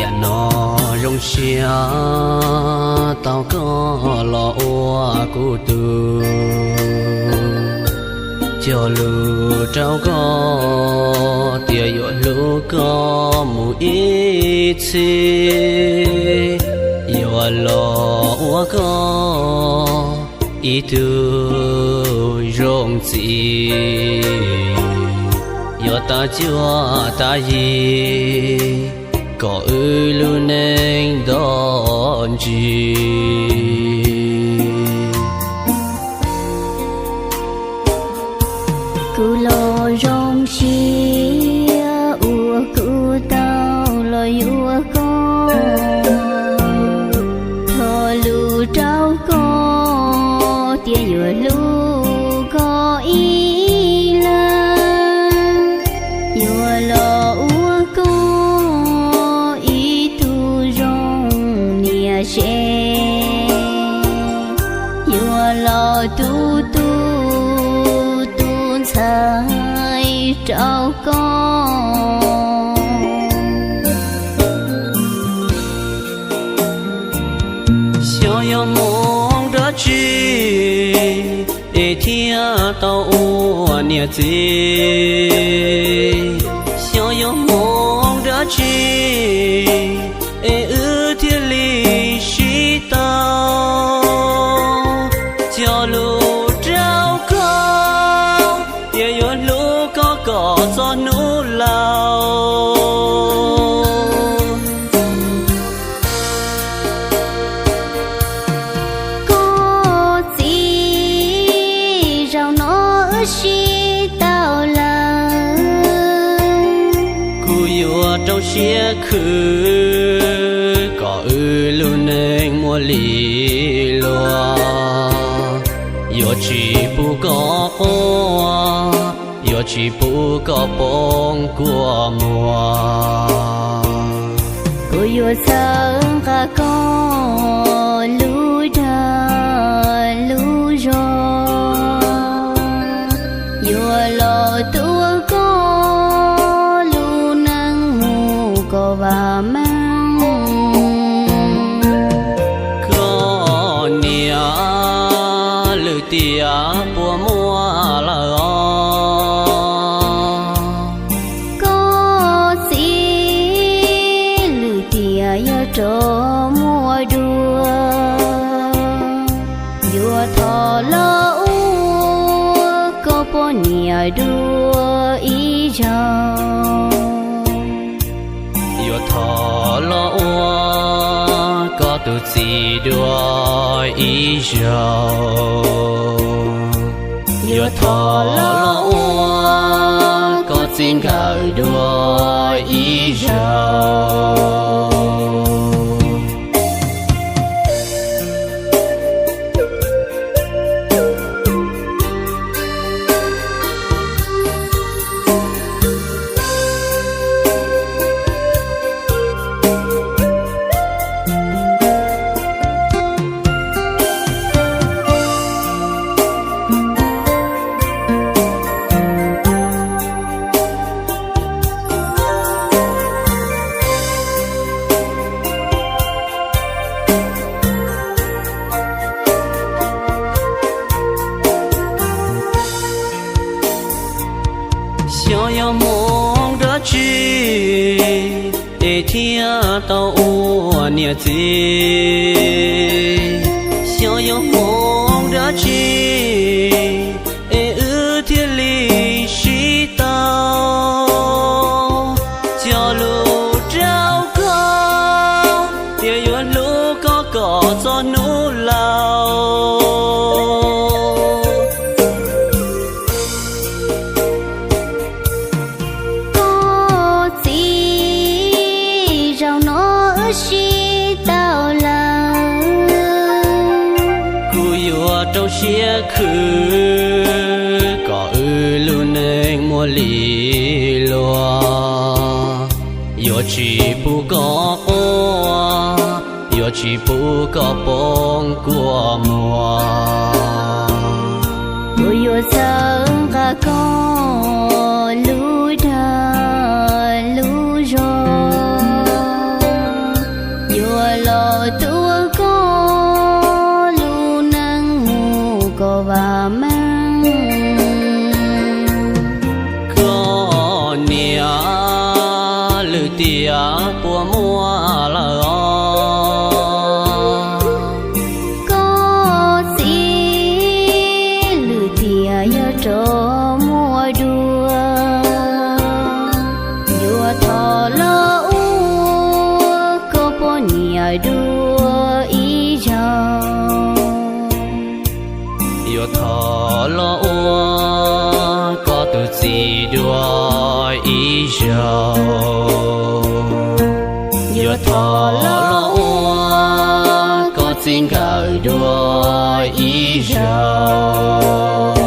Tiam no zoo siab tau koj los ua kuv tug, cog lus rau koj tias yuav hlub koj mus ib txhis, yuav los ua koj ib tug zoo txiv, yuav tas cuab tas yig kom wb lub neej nto ntsis. Kuv los zoo siab uas kuv tau los yuav koj, thov lus rau koj tias yuav hlub koj ib leeg, yuav los ua koj ib tug zoo niam tsev, yuav los tu tu tu ntxhais rau koj. Xyov yog hmoov dab tsi es thiaj tau ua niam txiv, xyov yog hmoov dab tsi es wb thiaj li sib tau, cog lus rau koj tias yuav hlub koj kom txog hnub laus. Koj txiv, zaum no wb sib tau lawm, kuv yuav rau siab khwv kom wb lub neej muaj li luag, yuav tsis pub koj quaj, yuav tsis pub koj poob kua muag. Kuv yuav txhawb nqa koj lub dag lub zog, yuav los tuav koj lub neej mus kom vam meej. Koj niam, lwm tiam puas muaj lawm os? Koj txiv, lwm tiam yog rov muaj dua, yuav thov los ua koj poj niam dua ib zaug. Yuav thov los ua koj tus txiv dua ib zaug. Yuav thov los ua koj txiv nkawm dua ib zaug. Xyov yog hmoov dab tsi es thiaj tau ua niam txiv, xyov yog hmoov dab tsi es wb thiaj li sib tau, cog lus rau koj tias yuav hlub koj kom txog hnub laus. Koj txiv, zaum no wb sib tau lawm, kuv yuav rau siab khwv kom wb lub neej muaj li luag, yuav tsis pub koj quaj, yuav tsis pub koj poob kua muag. Kuv yuav txhawb nqa koj lub dag lub zog, Yuav thov los ua koj txiv nkawm dua ib zaug.